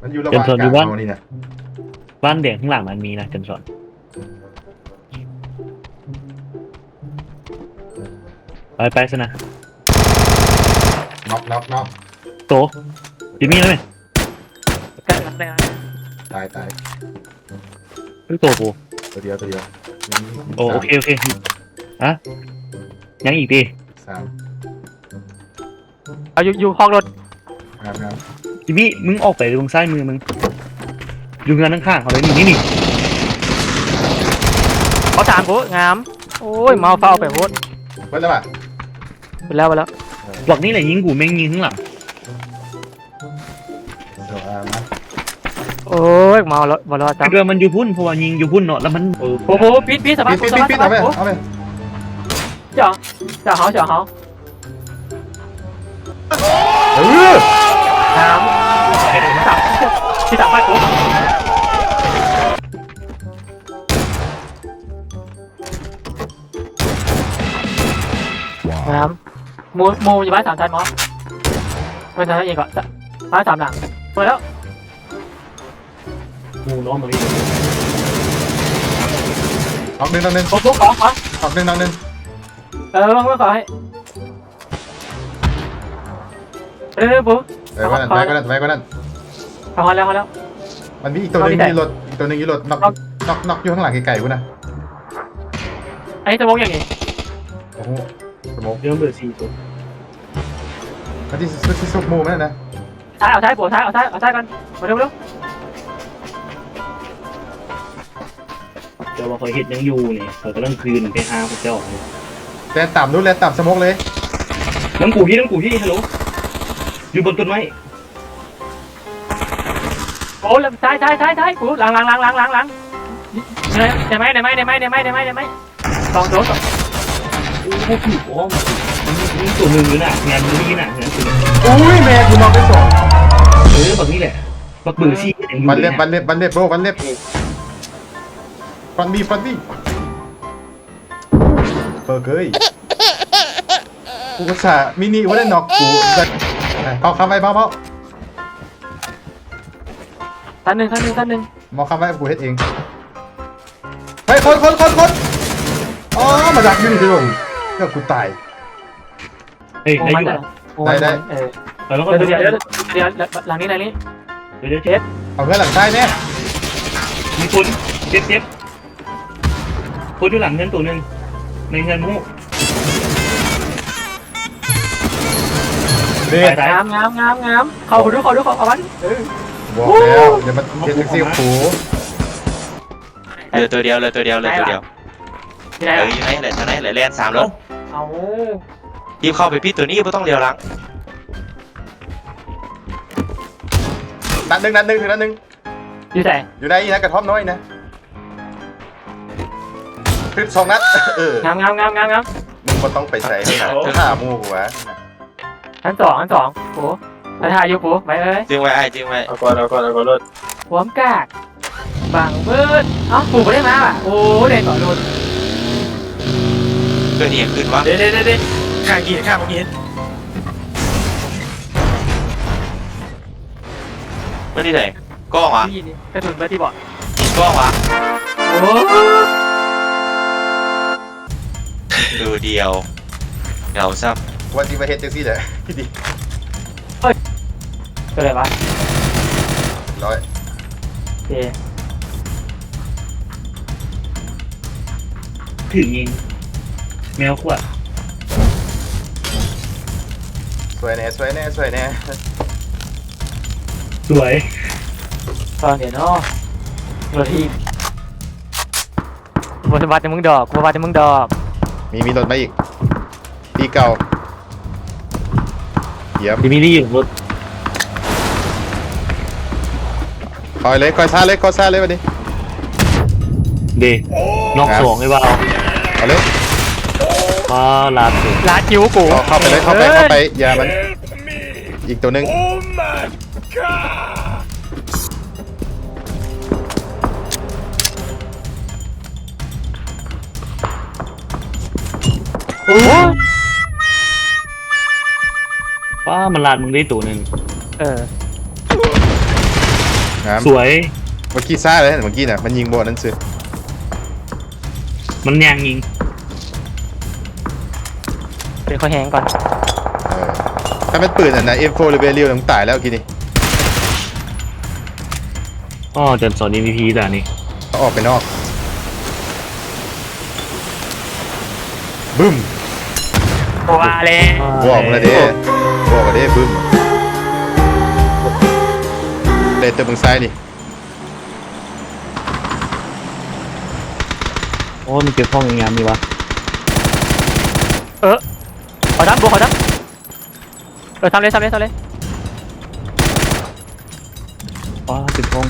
ມັນຢູ່ລະຫວ່າງກາງເຮົານີ້ນະ. ບ້ານແດງຂ້າງຫຼັງມັນມີນະ ຈັນສອນ. ໄປ ໄປຊັ້ນນະ. ນັອກ ນັອກ ນັອກ. ໂຕ ຈິມມີແລ້ວແມ່. ຕາຍ ຕາຍ. ຄືໂຕກູ ຕົວດຽວ ຕົວດຽວ. ໂອ ໂອເຄ ໂອເຄ. ຮະ ຍັງອີກຕິ ສາມ. ເອົາ ຢູ່ ຢູ່ຄອກລົດ. ງາມໆ. ຈິມມີ ມຶງອອກໄປເບິ່ງຊ້າຍມືມຶງ ຢູ່ເຮືອນຂ້າງໆເຮົາເລີຍ ນີ້ ນີ້ ນີ້. ເອົາສາມກູ ງາມ. ໂອ້ຍ ເມົາຟ້າວໄປໂພດ. ເບິດແລ້ວຫວາ? ເບິດແລ້ວ ເບິດແລ້ວ. ບັກນີ້ແຫຼະຍິງກູ ແມ່ງຍິງຂ້າງຫຼັງ. ໂອ້ຍ ເມົາແລ້ວ ບໍ່ລອດ. ຄິດວ່າມັນຢູ່ພຸ້ນ ເພາະວ່າຍິງຢູ່ພຸ້ນເນາະ ແລ້ວມັນ ເອີ ໂອ້ໂຫ ປິດ ປິດ ສະບາຍ ປິດ ປິດ ປິດ ເອົາໄປ ເອົາໄປ. ເຈົ້າ ເຈົ້າເຮົາ ເຈົ້າເຮົາ. ເອີ ງາມ. ທີ່ສາມພັນ. ງາມ. ໝູ່ ໝູ່ຢູ່ບ້ານສາມຊັ້ນບໍ່? ເພິ່ນທຳອີກກໍ ບ້ານສາມຫຼັງ. ເປີດແລ້ວ. ໝູ່ນ້ອງມາອີກ. ອອກໜຶ່ງ ອອກໜຶ່ງ. ໂອ້ໂຫ ຂອງ ຂອງ ອອກໜຶ່ງ ອອກໜຶ່ງ. ເອີ ເບິ່ງ ເບິ່ງ ຂໍໃຫ້ ເອີ ເບິ່ງ ເບິ່ງ ເອີ ໄວ້ກວ່ານັ້ນ ໄວ້ກວ່ານັ້ນ ໄວ້ກວ່ານັ້ນ. ເອົາ ຮອດແລ້ວ ຮອດແລ້ວ. ມັນມີອີກຕົວໜຶ່ງຢູ່ລົດ ອີກຕົວໜຶ່ງຢູ່ລົດ ນັອກ ນັອກ ນັອກຢູ່ຂ້າງຫຼັງໄກໆພຸ້ນນະ. ອັນນີ້ສະໂມກຫຍັງນີ້? ໂອ້ໂຫ ສະໂມກ ເລື່ອງເບີສີ່ຕົວ. ມັນຊິ ຊິຊຸບໝູ່ມັນນະ. ຊ້າຍ ເອົາຊ້າຍ ໂປ ຊ້າຍ ເອົາຊ້າຍ ເອົາຊ້າຍກ່ອນ. ມາເລັວ ມາເລັວ. ແຕ່ວ່າຂ້ອຍເຮັດຫຍັງຢູ່ນີ້ ຂ້ອຍກຳລັງຄືນໄປຫາພວກເຈົ້າ. ແລ່ນຕາມດູ ແລ່ນຕາມສະໂມກເລີຍ. ນຳກູພີ້ ນຳກູພີ້ ຮັລໂຫຼ ຢູ່ບົນຕົ້ນໄມ້. ໂອ້ ຊ້າຍ ຊ້າຍ ຊ້າຍ ຊ້າຍ ກູ ຫຼັງ ຫຼັງ ຫຼັງ ຫຼັງ ຫຼັງ ຫຼັງ. ໄດ້ໄໝ ໄດ້ໄໝ ສອງຕົວ. ໂອ້ ບໍ່ຖືກ ອໍ ມັນມີຕົວໜຶ່ງຢູ່ໜ້າເຮືອນ ຢູ່ໜ້າເຮືອນ. ໂອ້ຍ ແມ່ ກູນັອກໄປສອງ. ເອີ ບັກນີ້ແຫຼະ ບັກເບີສີ່ຍັງຢູ່. ບັນເລັບ ບັນເລັບ ບັນເລັບ ໂບ ບັນເລັບ. ຟັນດີ ຟັນດີ. ເປີເກີຍ ກູອຸດສ່າມິນິບໍ່ໄດ້ນັອກກູ. ເອົາຄຳໄວ້ ເບົາໆ. ຊັ້ນໜຶ່ງ ຊັ້ນໜຶ່ງ ຊັ້ນໜຶ່ງ. ມອງຄຳໄວ້ ກູເຮັດເອງ. ເຮີ້ຍ ຄົນ ຄົນ ຄົນ ຄົນ. ອໍ ມາດັກຢູ່ນີ້ ໂດນ ເກືອບກູຕາຍ. ເອີຍ ໄດ້ຢູ່ ໄດ້ ໄດ້. ເອີ ໄປແລ້ວ ດຽວ ດຽວ ຫຼັງນີ້ ຫຼັງນີ້. ດຽວ ເຈັບ. ເອົາເຮືອນຫຼັງຊ້າຍແນ່. ມີຄົນ ເຈັບ ເຈັບ. ຄົນຢູ່ຫຼັງເຮືອນໂຕໜຶ່ງ ໃນເຮືອນໝູ່. ເດັດ. ຕາຍ ຕາຍ. ງາມ ງາມ ງາມ ງາມ. ເຂົ້າ ເຂົ້າ ເຂົ້າ ເຂົ້າ ເຂົ້າມັນ. ເອີ ບອກແລ້ວ ຢ່າມາເຮັດຈັ່ງຊີ້ກັບກູ. ເຫຼືອຕົວດຽວ ເຫຼືອຕົວດຽວ ເຫຼືອຕົວດຽວ. ເອີ ຢູ່ໃນຫັ້ນແຫຼະ ທາງໃນແຫຼະ ແລ່ນສາມໂລດ. ເອົາ ຮີບເຂົ້າໄປປິດຕົວນີ້ ບໍ່ຕ້ອງຫຼຽວຫຼັງ. ນັດໜຶ່ງ ນັດໜຶ່ງ ຖືກນັດໜຶ່ງ. ຢູ່ໃສ? ຢູ່ໃນນັ້ນ ກະທ່ອມນ້ອຍນະ. ຄືສອງນັດ. ເອີ ງາມ ງາມ ງາມ ງາມ ງາມ. ມຶງບໍ່ຕ້ອງໄປໃສ ເອີ ຖ້າໝູ່ຫັ້ນ. ອັນສອງ ອັນສອງ. ໂອ້ ໄປຖ້າຢູ່ປູ ໄປເອີຍ. ຈຶ່ງໄວ້ ອ້າຍ ຈຶ່ງໄວ້. ເອົາກ່ອນ ເອົາກ່ອນ ເອົາກ່ອນໂລດ. ຄວາມກາກ ບັງເບີດ. ເອົ້າ ປູບໍ່ໄດ້ມາຫວາ? ໂອ້ ແລ່ນຕໍ່ໂລດ. ເກີດອີ່ຫຍັງຂຶ້ນວະ? ເດ້ ເດ້ ເດ້ ເດ້ ຂ້າງຫີນ ຂ້າງຫີນ. ມັນຢູ່ໃສ? ກ້ອງຫວາ? ກະສຸນເບິດທີ່ບໍ? ກ້ອງຫວາ? ໂອ້ ໂດດດຽວ ເຫງົາຊ້ຳ. ວ່າຊິມາເຮັດຈັ່ງຊີ້ແຫຼະ ດີ. ເຮີ້ຍ ເປັນໄລວະ? ຮ້ອຍ. ເອ ຖືກຍິງ ແມວຂວາດ. ຊ່ວຍແດ່ ຊ່ວຍແດ່ ຊ່ວຍແດ່. ສວຍ ຕອນນີ້ເນາະ ລົດຖີບ. ບໍ່ສະບັດໃນມຶງດອກ ບໍ່ສະບັດໃນມຶງດອກ. ມີ ມີລົດມາອີກ. ທີ່ເກົ່າ ຢ້ຽມ. ທີ່ມີນີ້ຢູ່ລົດ. ຄ່ອຍເລີຍ ຄ່ອຍຊ້າເລີຍ ຄ່ອຍຊ້າເລີຍບັດນີ້. ເດ້ ນັອກສອງ ໄອ້ບ່າວ. ເອົາເລີຍ. ປາ ລາດເລີຍ ລາດຄິວກູ. ເຂົ້າ ເຂົ້າໄປເລີຍ ເຂົ້າໄປ ເຂົ້າໄປ. ຢ່າມັນ. ອີກຕົວໜຶ່ງ. ໂອ້ຍ ປ້າ ມັນລາດມຶງໄດ້ໂຕໜຶ່ງ. ເອີ. ງາມ ສວຍ ເມື່ອກີ້ຊ້າເລີຍ ເມື່ອກີ້ນະ ມັນຍິງບໍ່ນັ້ນຊື່ ມັນຍ່າງຍິງ ເປັນຂ້ອຍແຮງກ່ອນ ເອີ ຖ້າແມ່ນປືນອັນນະ ເອັມໂຟ ຫຼື ເບລິວ ນະ ມຶງຕາຍແລ້ວກີ້ນີ້ ອໍ ຈານສອນ ເອັມວີພີ ຕານີ້ ເອົາອອກໄປນອກ ບຶ້ມ ບໍ່ວ່າແລ້ວ ບອກມາແລ້ວເດ້ ບອກມາເດ້ ບຶ້ມ ເດ ເຕີມເບິ່ງຊ້າຍນີ້ ໂອ້ ມັນເກັບຂອງງາມນີ້ວະ ເອີ ຂໍດຳ ບໍ່ຂໍດຳ ເອີ ທຳເລີຍ ທຳເລີຍ ທຳເລີຍ ປ້າ ເຈັບທ້ອງ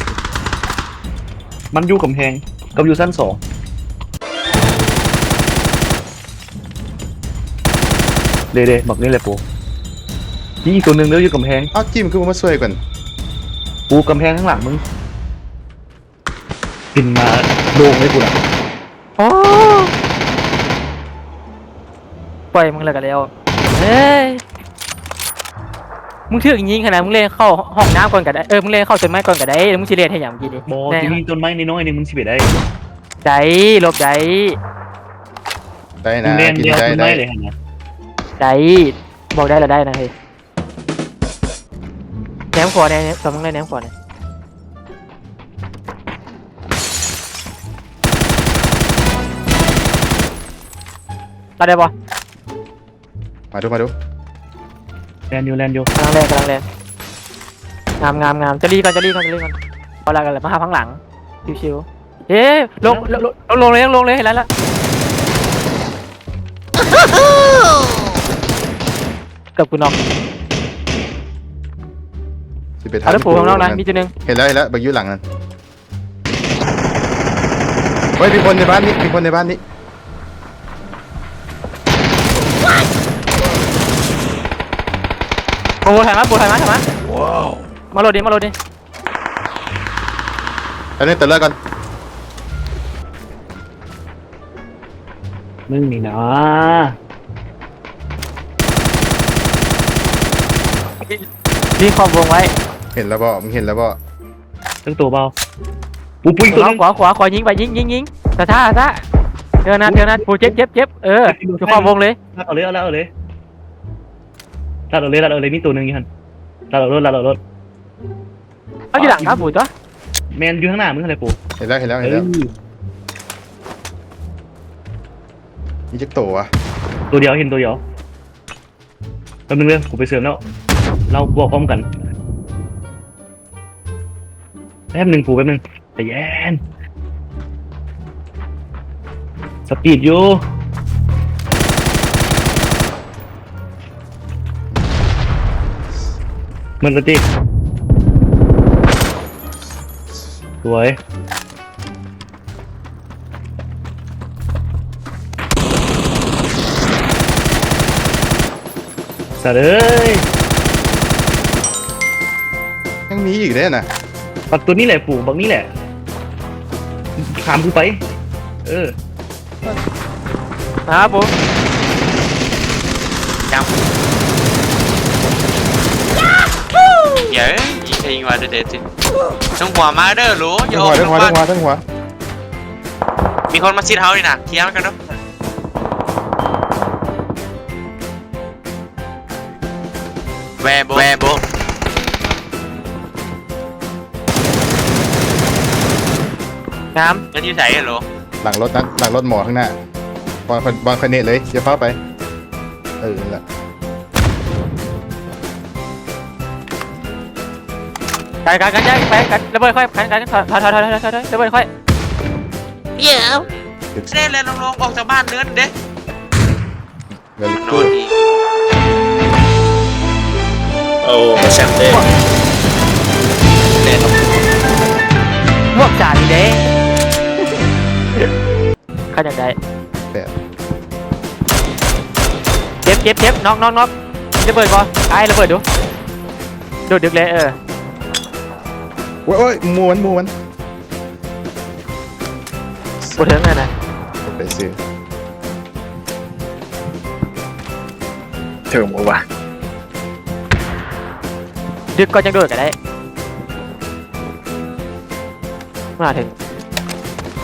ມັນຢູ່ກຳແພງ ກັບຢູ່ຊັ້ນສອງ ເດ້ໆ ບັກນີ້ແຫຼະປູ ມີອີກຕົວໜຶ່ງເດີ ຢູ່ກຳແພງ ເອົ້າ ຈິ້ມຄືບໍ່ມາຊ່ວຍກັນ ປູ ກຳແພງທາງຫຼັງມຶງ ຂຶ້ນມາໂລ່ງເລີຍກູນະ ໂອ້ ປ່ອຍມຶງແລ້ວກະແລ້ວ ເອີຍ ມຶງຖືກຍິງຫັ້ນນະ ມຶງແລ່ນເຂົ້າຫ້ອງນ້ຳກ່ອນກະໄດ້ ເອີ ມຶງແລ່ນເຂົ້າຕົ້ນໄມ້ກ່ອນກະໄດ້ ແລ້ວມຶງຊິແລ່ນເຮັດຫຍັງກີ້ນີ້ ບໍ່ ແນ່ ຊິມີຕົ້ນໄມ້ນ້ອຍໆນີ້ ມຶງຊິໄປໄດ້ ໄດ້ ຫຼົບໄດ້ ໄດ້ນະ ກິນໄດ້ ໄດ້ ໄດ້ ບອກໄດ້ລະໄດ້ນະເຮີຍ. ແນມຂວາແດ່ ສອງເບິ່ງແດ່ ແນມຂວາແດ່ ຕັດໄດ້ບໍ່? ມາດູ ມາດູ ແລ່ນຢູ່ ແລ່ນຢູ່ ກຳລັງແລ່ນ ກຳລັງແລ່ນ ງາມ ງາມ ງາມ ຈະລີກ່ອນ ຈະລີກ່ອນ ຈະລີກ່ອນ ເອົາລະ ມາຫາທາງຫຼັງ ຊິວໆ ເອີ ລົງ ລົງ ລົງ ລົງເລີຍ ລົງເລີຍ ເຫັນແລ້ວລະ ເກືອບກູນອກ ຊິໄປ ເອົາເດີ ປູຂ້າງນອກນະ ມີຈຸດໜຶ່ງ ເຫັນແລ້ວ ເຫັນແລ້ວ ບັກຢູ່ຫຼັງນັ້ນ ເຮີ້ຍ ມີຄົນໃນບ້ານນີ້ ມີຄົນໃນບ້ານນີ້ ໂອ້ ຖອຍມາ ປູ ຖອຍມາ ຖອຍມາ ມາໂຫຼດນີ້ ມາໂຫຼດນີ້ ອັນນີ້ເຕີມເລືອດກ່ອນ ມຶງນີ້ນາ ມີຄອບວົງໄວ້ ເຫັນແລ້ວບໍ່? ມຶງເຫັນແລ້ວບໍ່? ເຖິງໂຕບໍ່? ປູ ປູ ອີກຕົວໜຶ່ງ ຂວາ ຂວາ ຂວາ ຍິງໄປ ຍິງ ຍິງ ຍິງ ຊ້າໆ ຊ້າ ເທື່ອນັ້ນ ເທື່ອນັ້ນ ປູ ເຈັບ ເຈັບ ເຈັບ ເອີ ຢູ່ຄອບວົງເລີຍ ລັດເອົາເລີຍ ລັດເອົາເລີຍ ລັດເອົາເລີຍ ລັດເອົາເລີຍ ມີໂຕໜຶ່ງຢູ່ຫັ້ນ ລັດເອົາໂລດ ລັດເອົາໂລດ. ເອົາຢູ່ຫຼັງກາປູຕົວະ ແມ່ນຢູ່ທາງໜ້າມຶງຫັ້ນແຫຼະປູ ເຫັນແລ້ວ ເຫັນແລ້ວ ເຫັນແລ້ວ ເອີ ມີຈັກໂຕວະ? ໂຕດຽວ ເຫັນໂຕດຽວ ແປັບໜຶ່ງເດີ ກູໄປເສີມແລ້ວ ເຮົາບວກພ້ອມກັນ ແປັບໜຶ່ງປູ ແປັບໜຶ່ງ ໃຈເຢັນ ສະປີດຢູ່ ມັນສະຕິ ສວຍ ສັດເອີຍ ຍັງມີອີກເດ້ນະ ບັກໂຕນີ້ແຫຼະປູ ບັກນີ້ແຫຼະ ຖາມກູໄປ ເອີ ມາປູ ຍັງ ເອີຍ ຍິງໃຜຍິງວ່າເດັດໆ ເທິງຫົວມາເດີໂຫຼ ຢ່າອອກ ເທິງຫົວ ເທິງຫົວ ເທິງຫົວ ມີຄົນມາຊິດເຮົານີ້ນະ ເຄຍມັນກັນເດີ ແວໂບ ແວໂບ ງາມ ມັນຢູ່ໃສໂຫຼ? ຫຼັງລົດນັ້ນ ຫຼັງລົດໝໍຂ້າງໜ້າ ບອນ ບອນຄອຍເນດເລີຍ ຢ່າຟ້າວໄປ ເອີ ນັ້ນແຫຼະ ໄກໆໆ ໄປ ກັນ ລະເບີດຂ້ອຍ ກັນ ກັນ ຖອຍ ຖອຍ ລະເບີດຂ້ອຍ ດຽວ ເດ້ ແລ່ນລົງໆ ອອກຈາກບ້ານເດີ ເດີ ໂອ້ ແຊມເດ້ ແນ່ນອນ ພວກສາມນີ້ເດ້ ຂ້າຢາກໄດ້ ແປດ ເຈັບ ເຈັບ ເຈັບ ນັອກ ນັອກ ນັອກ ມີລະເບີດບໍ່? ອ້າຍ ລະເບີດດູ ໂດດດຶກແລ້ວ ເອີ ໂອ້ຍ ໂອ້ຍ ໝູ່ມັນ ໝູ່ມັນ ບໍ່ເຖິງຫັ້ນນະ ໄປຊື້ ເຖິງບໍ່ວະ? ດຶກກ່ອນຈັ່ງໂດດກະໄດ້. ມາເຖິງ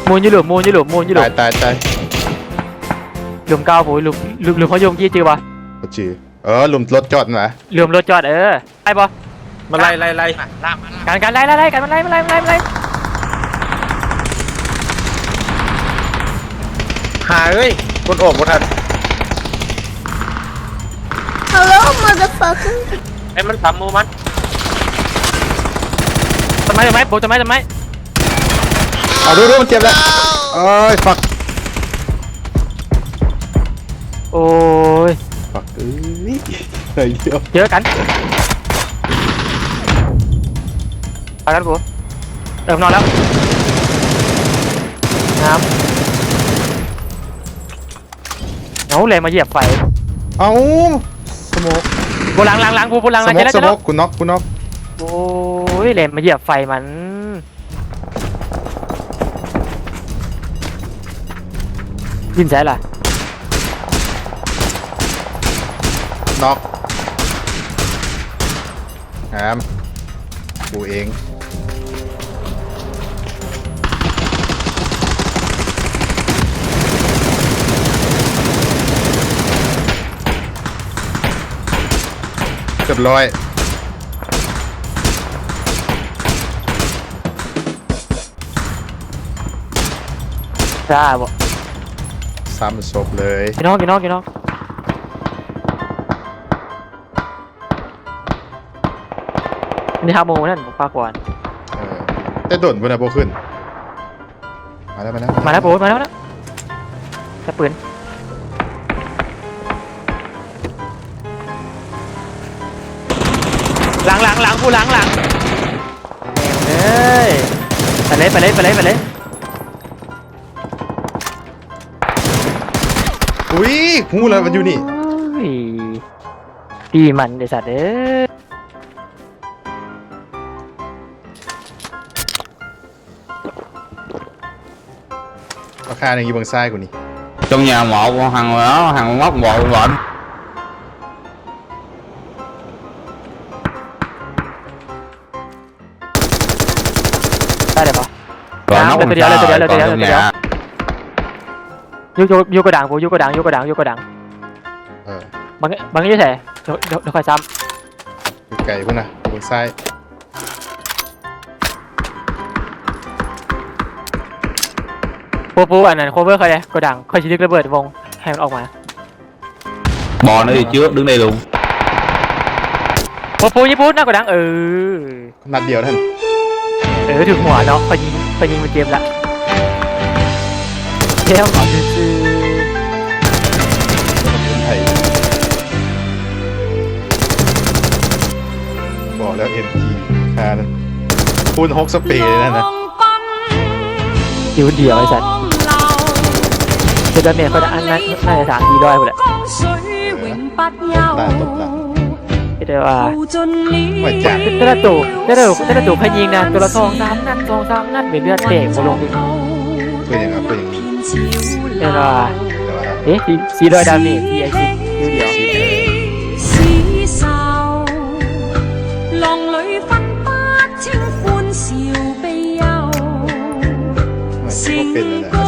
ໝູນຢູ່ຫຼຸມ ໝູນຢູ່ຫຼຸມ ໝູນຢູ່ຫຼຸມ ຕາຍ ຕາຍ ຕາຍ ຫຼຸມເກົ່າພຸ້ນ ຫຼຸມ ຫຼຸມ ຫຼຸມເຮົາຢູ່ກີ້ຈື່ບໍ່? ບໍ່ຈື່ ເອີ ຫຼຸມລົດຈອດຫັ້ນນະ ຫຼຸມລົດຈອດ ເອີ ໄດ້ບໍ່? ມັນໄລ່ ໄລ່ ໄລ່ ກັນ ກັນ ໄລ່ ໄລ່ ໄລ່ ກັນ ມັນໄລ່ ມັນໄລ່ ມັນໄລ່ ມັນໄລ່ ຫາເອີຍ ຄົນອອກບໍ່ທັນ Hello motherfucker ໃຫ້ມັນຕຳໝູ່ມັນ ຕົ້ນໄມ້ ຕົ້ນໄມ້ ປູກຕົ້ນໄມ້ ຕົ້ນໄມ້ ເອົາ ດູ ດູ ມັນເຈັບແລ້ວ ໂອ້ຍ fuck ໂອ້ຍ fuck ເອີຍ ໜ້ອຍດຽວ ເຈີກັນ ປະກັນກູ ເອີ ນອນແລ້ວ ງາມ ເອົາ ແລ່ນມາຢຽບໄຟ ເອົາ ສະໂມກ ບໍ່ ຫຼັງ ຫຼັງ ຫຼັງ ຜູ້ ຜູ້ ຫຼັງ ສະໂມກ ສະໂມກ ກູນັອກ ກູນັອກ ໂອ້ຍ ແລ່ນມາຢຽບໄຟມັນ ຢູ່ໃສລະ? ນັອກ ງາມ ກູເອງ ຮຽບຮ້ອຍ ຊ້າບໍ່ ຊ້ຳສົບເລີຍ ຢູ່ນອກ ຢູ່ນອກ ຢູ່ນອກ ອັນນີ້ຫາໝູ່ນັ້ນ ພາກວານ ເອີ ແຕ່ດົນພຸ້ນນະບໍ່ຂຶ້ນ ມາແລ້ວ ມາແລ້ວ ມາແລ້ວ ໂອ້ຍ ມາແລ້ວ ມາແລ້ວ ຈັບປືນ ຫຼັງ ຫຼັງ ຫຼັງ ຜູ້ ຫຼັງ ຫຼັງ ແມ່ງເອີຍ ໄປເລີຍ ໄປເລີຍ ໄປເລີຍ ໄປເລີຍ ອຸ້ຍ ຮູ້ແລ້ວວ່າຢູ່ນີ້ ໂອ້ຍ ຕີມັນໄອ້ສັດເອີຍ ລາຄານີ້ຢູ່ເບື້ອງຊ້າຍກູນີ້ ຈົ່ງຢ່າໝໍກວ່າຫັ້ນແລ້ວ ຫັ້ນມັກບອກກ່ອນ ໄດ້ແລ້ວບໍ່? ຕົວດຽວ ເຫຼືອຕົວດຽວ ເຫຼືອຕົວດຽວ ເຫຼືອຕົວດຽວ ຢູ່ ຢູ່ ຢູ່ໂກດັງ ຢູ່ໂກດັງ ຢູ່ໂກດັງ ຢູ່ໂກດັງ ເອີ ບັງ ບັງຢູ່ໃສ? ດຽວ ດຽວ ດຽວຂ້ອຍຊ້ຳ ຢູ່ໄກພຸ້ນນະ ຢູ່ເບື້ອງຊ້າຍ ໂປໂປ ອັນນັ້ນ cover ຂ້ອຍແດ່ ໂກດັງ ຂ້ອຍຊິດຶກລະເບີດວົງ ໃຫ້ມັນອອກມາ ບໍ່ນະ ເອີ ເຈີ ດຶງໄດ້ລົງ ໂປໂປ ຍີ່ປຸ່ນນະ ໂກດັງ ເອີ ນັດດຽວນັ້ນ ເອີ ຖືກຫົວເນາະ ຂ້ອຍຍິງ ຂ້ອຍຍິງມັນເຈັບລະ ແລ້ວເອົາຊື່ໆ ໄຜ ບອກແລ້ວ ເອັມຈີ ຄ່ານັ້ນ ຄູນຫົກສະເປເລີຍນັ້ນນະ ຢູ່ດຽວໄອ້ສັດ ເຮັດດາເມດຂ້ອຍ ອັນນັ້ນ ໜ້າຈະສາມສີ່ຮ້ອຍພຸ້ນແຫຼະ ເອີ ໄດ້ຕົບຫຼັງ ເຮັດໄດ້ວ່າ ໂອ້ຍ ຈັກ ແຕ່ລະໂຕ ແຕ່ລະໂຕ ແຕ່ລະໂຕໃຜຍິງນະ ໂຕລະສອງສາມນັດ ສອງສາມນັດ ເຫຼືອແຕກບໍ່ລົງອີກ ເປັນຫຍັງ ເປັນຫຍັງ ແຕ່ວ່າ ແຕ່ວ່າ ເອ ສີ່ຮ້ອຍດາເມດ ທີ່ໄອ້ຊິດຢູ່ດຽວ ມັນຊິບໍ່ເປັນແລ້ວແຫຼະ